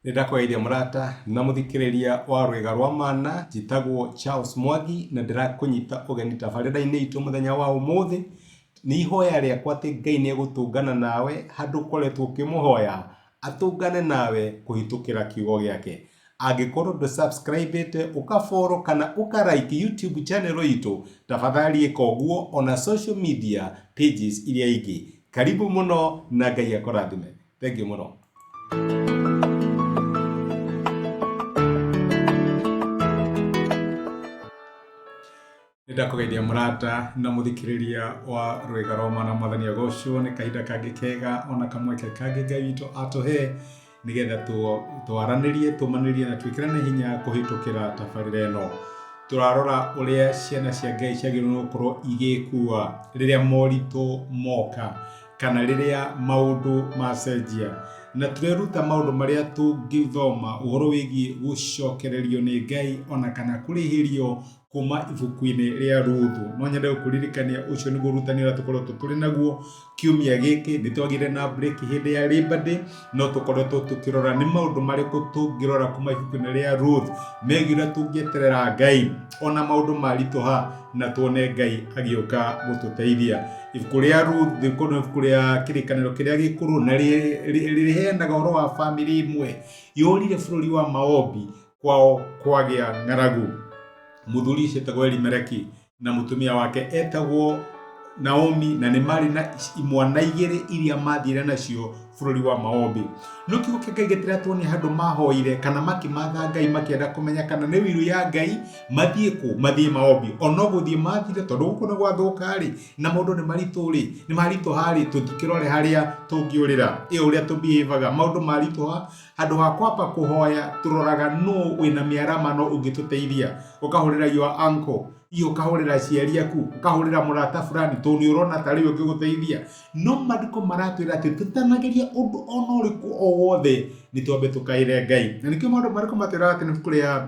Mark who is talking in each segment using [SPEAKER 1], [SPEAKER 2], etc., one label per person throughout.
[SPEAKER 1] Nĩ ndakũgeithia mũrata na mũthikĩrĩria wa Rwĩga rwa Mana, njĩtagwo Charles Mwangi na ndĩrakũnyita ũgeni tabarĩra-inĩ itũ mũthenya wa ũmũthĩ. Nĩ ihoya rĩakwa atĩ Ngai nĩ egũtũngana nawe handũ ũkoretwo ũkĩmũhoya, atũngane nawe kũhĩtũkĩra kiugo gĩake. Angĩkorwo ndũ subscribe ĩte, ũka follow kana ũka like YouTube channel itũ, tafadhali ĩka ũguo ona social media pages iria ingĩ. Karibu mũno na Ngai akũrathime. Thengiũ mũno. Nĩndakũgeithia mũrata na mũthikĩrĩria wa Rwĩga rwa Mwana. Mwathani agocwo nĩ kahinda kangĩ kega ona kamweke kangĩ Ngai witũ atũhe nĩgetha twaranĩrie, tũmanĩrie na twĩkĩrane hinya kũhĩtũkĩra tabarĩra ĩno. Tũrarora ũrĩa ciana cia Ngai ciagĩrĩirwo nĩ gũkorwo igĩkua rĩrĩa moritũ moka kana rĩrĩa maũndũ macenjia. Na tũreruta maũndũ marĩa tũngĩthoma ũhoro wĩgiĩ gũcokererio nĩ Ngai ona kana kũrĩhĩrio kuma ibuku-inĩ rĩa Ruthu. No nyende gũkũririkania ũcio nĩguo ũrutani ũrĩa tũkoretwo tũrĩ naguo kiumia gĩkĩ. Nĩ twagĩire na break hĩndĩ ya Labor Day, no tũkoretwo tũkĩrora nĩ maũndũ marĩkũ tũngĩrora kuma ibuku-inĩ rĩa Ruth megiĩ ũrĩa tũngĩeterera Ngai ona maũndũ maritũha na tuone Ngai agĩũka gũtũteithia. Ibuku rĩa Ruth nĩ ibuku rĩa kĩrĩkanĩro kĩrĩa gĩkũrũ na rĩheanaga ũhoro wa bamĩrĩ ĩmwe yorire bũrũri wa Maombi kwao kwagĩa ng'aragu. Mũthuri ũcio etagwo Elimeleki na mũtumia wake etagwo Naomi, na nĩ marĩ na imwana igĩrĩ iria mathire nacio bũrũri wa Maombi. No kiugo kĩa Ngai gĩtiratuonia handũ mahoire kana makĩmatha Ngai makĩenda kũmenya kana nĩ wiru ya Ngai mathiĩ kũ, mathiĩ Maombi. Ona gũthiĩ mathire tondũ gũkũ nĩ gwathũka rĩ, na maũndũ nĩ maritũ rĩ, nĩ maritũha rĩ, tũtikĩrore harĩa tũngĩũrĩra. Ĩ ũrĩa tũbihevaga maũndũ maritũha, Handũ ha kwamba kũhoya, tũroraga nũ wĩna mĩaramano ũngĩtũteithia. Ũkahũrĩra your uncle, hihi ũkahũrĩra aciari aku, ũkahũrĩra mũrata fulani tondũ nĩ ũrona tarĩ we ũngĩgũteithia. No maandĩko maratwĩra atĩ tũtanageria ũndũ ona ũrĩkũ o wothe, nĩ twambe tũkaĩre Ngai. Na nĩkĩo maandĩko matwĩraga atĩ nĩ ibuku rĩa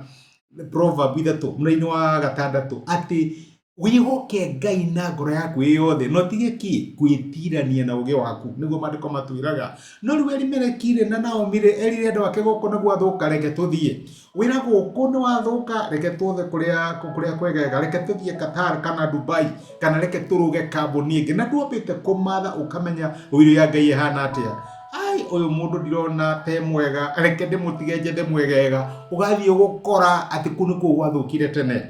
[SPEAKER 1] Proverb 3 mũraini wa 6 atĩ Wĩhoke Ngai na ngoro yaku ĩ yothe, na ũtige kĩ? Gwĩtirania na ũũgĩ waku. Nĩguo maandĩko matwĩraga. No rĩu Elimeleki-rĩ na Naomi-rĩ, erire andũ ake gũkũ nĩ gwathũka, reke tũthiĩ. Wĩra gũkũ nĩ wathũka, reke twethe kũrĩa kũrĩa kwegega, reke tũthiĩ Qatar kana Dubai, kana reke tũrũge kambuni ĩngĩ. Na ndwambĩte kũmatha ũkamenya ũiru ya Ngai ĩhana atĩa. Ai, ũyũ mũndũ ndirona te mwega, reke ndĩmũtige njethe mwegega. Ũgathiĩ gũkora atĩ kũu nĩkuo gwathũkire tene.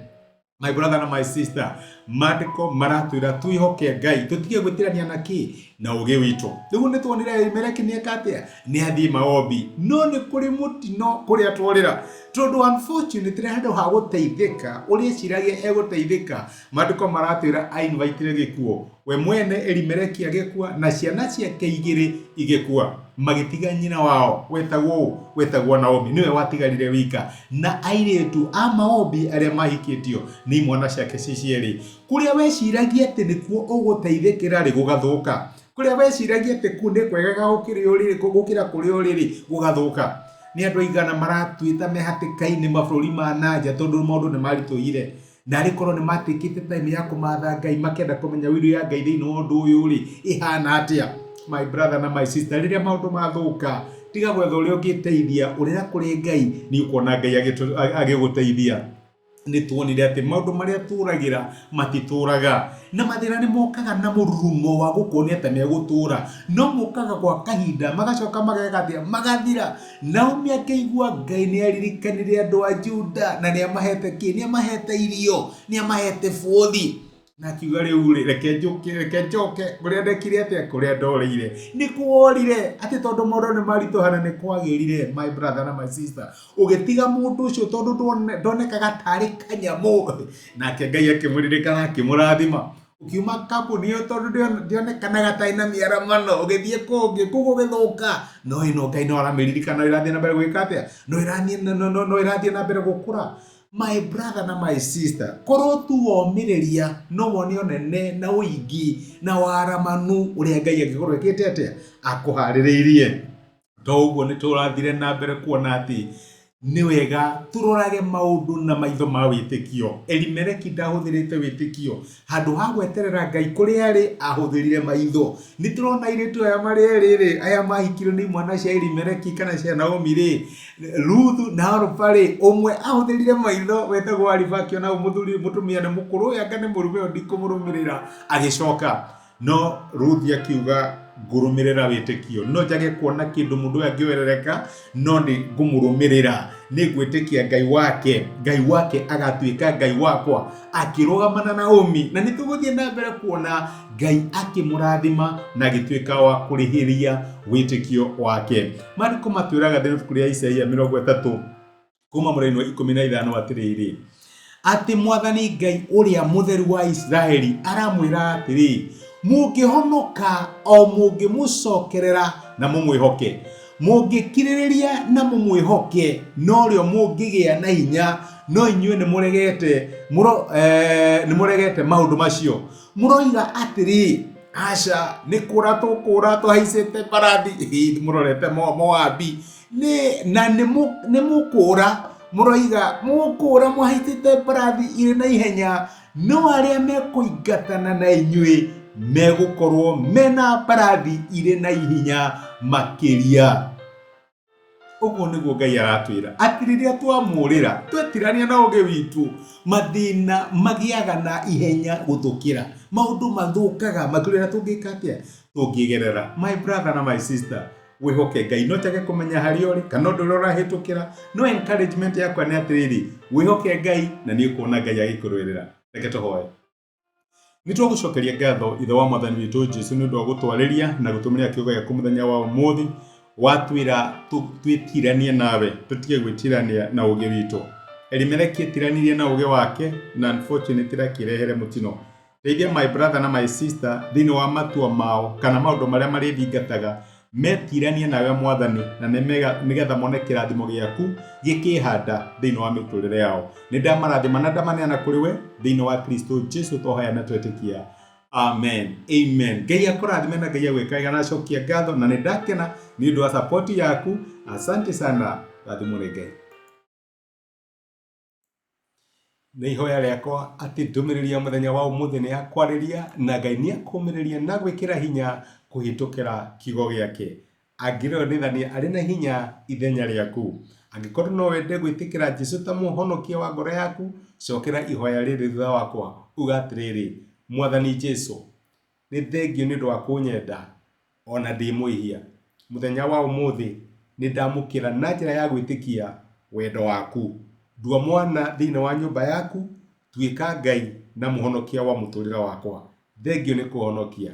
[SPEAKER 1] My brother na my sister, maandĩko maratwĩra twĩhoke Ngai, tũtige gwĩtirania na kĩ? Na ũgĩ witũ. Rĩu nĩ tuonire Elimeleki nĩ eka atĩa? Nĩ athiĩ maombi. No nĩ kũrĩ mũtino kũrĩa tworĩra. Tondũ unfortunately handũ ha gũteithĩka, ũrĩa eciragia egũteithĩka, maandĩko maratwĩra a invite gĩkuũ. We mwene Elimeleki agĩkua na ciana ciake igĩrĩ igĩkua. Magĩtiga nyina wao wetagwo ũ? Wetagwo Naomi. Nĩwe watigarire wika na airĩtu a Maombi arĩa mahikĩtio nĩ imwana ciake ci cierĩ. Kũrĩa weciragia atĩ nĩkuo ũgũteithĩkĩra-rĩ, gũgathũka. Kũrĩa weciragia atĩ kũu nĩ kwegega gũkĩra kũrĩa ũrĩ-rĩ, gũgathũka. Nĩ andũ aigana maratuĩta me hatĩka-inĩ mabũrũri ma na nja tondũ maũndũ nĩ maritũhire. Narĩ korwo nĩ matikĩte time ya kũmatha Ngai makĩenda kũmenya will ya Ngai thĩinĩ wa ũndũ ũyũ rĩ, ĩhana atĩa? My brother na my sister, rĩrĩa maũndũ mathũka, tiga gwetha ũrĩa ũngĩteithia, ũrĩra kũrĩ Ngai, nĩ ũkuona Ngai agĩgũteithia. Nĩ tuonire atĩ maũndũ marĩa tũragĩra matitũraga, na mathĩna nĩ mokaga na mũrurumo wa gũkuonia ta megũtũra, no mokaga gwa kahinda magacoka mageka atĩa? Magathira. Naomi akĩigua Ngai nĩ aririkanire andũ a Juda na nĩ amahete kĩ? Nĩ amahete irio, nĩ amahete bũthi. Na akiuga rĩu rĩ, reke njũke, reke njoke kũrĩa ndekire atĩa, kũrĩa ndorĩire. Nĩ kuorire atĩ tondũ maũndũ nĩ maritũha na nĩ kwagĩrire, my brother na my sister. Ũgĩtiga mũndũ ũcio tondũ ndonekaga tarĩ kanyamũ. Nake Ngai akĩmũririkana akĩmũrathima. Ũkiuma kambuni ĩyo tondũ ndĩonekanaga ta ĩna mĩaramano, ũgĩthiĩ kũngĩ, kũu gũgĩthũka. No ĩno Ngai no aramĩririkana, no ĩrathiĩ na mbere gwĩka atĩa? No ĩrathiĩ no, no, no ĩrathiĩ na mbere gũkũra. My brother na my sister, korwo tu womĩrĩria no wone ũnene na ũingĩ na waramanu ũrĩa Ngai angĩkorwo ekĩte atĩa? Akũharĩrĩirie. To ũguo nĩ tũrathire na mbere kuona atĩ Nĩ wega tũrorage maũndũ na maitho ma wĩtĩkio. Elimeleki ndahũthĩrĩte wĩtĩkio. Handũ ha gweterera Ngai kũrĩa arĩ, ahũthĩrire maitho. Nĩ tũrona airĩtu aya marĩ erĩ rĩ, aya mahikirio nĩ imwana cia Elimeleki kana cia Naomi rĩ, Ruthu na Orupa rĩ, ũmwe ahũthĩrire maitho wetagwo Ariba akĩona ũyũ mũthuri mũtumia nĩ mũkũrũ ũyũ anga nĩ mũrume ũyũ ndikũmũrũmĩrĩra, agĩcoka. No Ruthi akiuga ngũrũmĩrĩra wĩtĩkio. No njage kuona kĩndũ mũndũ ũyũ angĩoerereka, no nĩ ngũmũrũmĩrĩra. Nĩ ngwĩtĩkia Ngai wake. Ngai wake agatuĩka Ngai wakwa. Akĩrũgama na Naomi. Na nĩ tũgũthiĩ na mbere kuona Ngai akĩmũrathima na agĩtuĩka wa kũrĩhĩria wĩtĩkio wake. Maandĩko matwĩraga thĩinĩ wa ibuku rĩa Isaia 30 kuma mũraini wa 15 atĩrĩrĩ, atĩ Mwathani Ngai ũrĩa mũtheru wa Isiraeli aramwĩra atĩrĩ, mũngĩhonoka o mũngĩmũcokerera na mũmwĩhoke, mũngĩkirĩrĩria na mũmwĩhoke, norĩo mũngĩgĩa na hinya, no inyuĩ nĩmũregete nĩmũregete maũndũ macio. Mũroiga atĩrĩ, aca, nĩ kũra tũkũra tũhaicĩte mbarathi, mũrorete Moabi, nĩ na nĩ mũkũra mũroiga mũkũra mũhaicĩte mbarathi irĩ na ihenya, no arĩa mekũingatana na inyuĩ megũkorwo mena mbarathi irĩ na ihenya makĩria. Ũguo nĩguo Ngai aratwĩra atĩ rĩrĩa twamũrĩra twetirania na ũgĩ witũ, mathĩna magĩaga na ihenya gũtũkĩra, maũndũ mathũkaga makĩria tũngĩka atĩa, tũngĩgerera. My brother na my sister, wĩhoke Ngai. No njage kũmenya harĩa ũrĩ kana ũndũ ũrĩa ũrahĩtũkĩra, no encouragement yakwa nĩ atĩrĩrĩ, wĩhoke Ngai na nĩ ũkuona Ngai agĩkũrũĩrĩra. Reke tũhoe. Nĩ twagũcokeria ngatho Ithe wa Mwathani witũ Jesu nĩ ũndũ wa gũtwarĩria na gũtũmĩra kiugo gĩaku mũthenya wa ũmũthĩ. Watwĩra twĩtiranie nawe, tũtige gwĩtirania na ũgĩ witũ. Elimeleki etiranirie na ũgĩ wake na unfortunately akĩrehere mũtino. Teithia my brother na my sister thĩinĩ wa matua mao kana maũndũ marĩa marĩthingataga metiranie nawe Mwathani na nĩgetha mone kĩrathimo gĩaku gĩkĩhanda thĩinĩ wa mĩtũrĩre yao. Nĩ ndamarathima na ndamaneana kũrĩ we thĩinĩ wa Kristo Jesu twahoya na twetĩkia. Amen. Amen. Ngai akũrathime na Ngai agwĩka wega na acokia ngatho na nĩ ndakena nĩ ũndũ wa support yaku. Asante sana. Rathimwo nĩ Ngai. Nĩ ihoya rĩakwa atĩ ndũmĩrĩri ya mũthenya wa ũmũthĩ nĩ yakwarĩria na Ngai nĩ akũmĩrĩria na gwĩkĩra hinya kũhĩtũkĩra kiugo gĩake. Angĩrĩonithania arĩ na hinya ithenya rĩaku. Angĩkorwo no wende gwĩtĩkĩra Jesu ta mũhonokia wa ngoro yaku, cokera ihoya rĩrĩ thutha wakwa, uga atĩrĩrĩ, Mwathani Jesu, nĩ thengiũ nĩ ũndũ wa kũnyenda o na ndĩ mwĩhia. Mũthenya wa ũmũthĩ nĩ ndamũkĩra na njĩra ya gwĩtĩkia wendo waku. Ndua mwana thĩinĩ wa nyũmba yaku, tuĩka Ngai na mũhonokia wa mũtũrĩre wakwa. Thengiũ nĩ kũhonokia.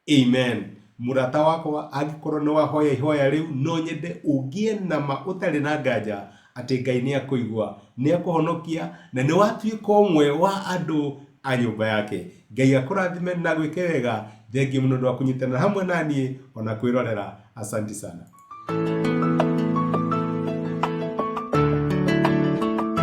[SPEAKER 1] Amen. Mũrata wakwa, angĩkorwo nĩ wahoya ihoya rĩu, no nyende ũgĩe na ma ũtarĩ na nganja atĩ Ngai nĩ akũigua, nĩ akũhonokia na nĩ watuĩka ũmwe wa andũ a nyũmba yake. Ngai akũrathime na agwĩke wega. Thengiũ mũno nĩ ũndũ wa kũnyitanĩra hamwe na niĩ ona kwĩrorera. Asanti sana.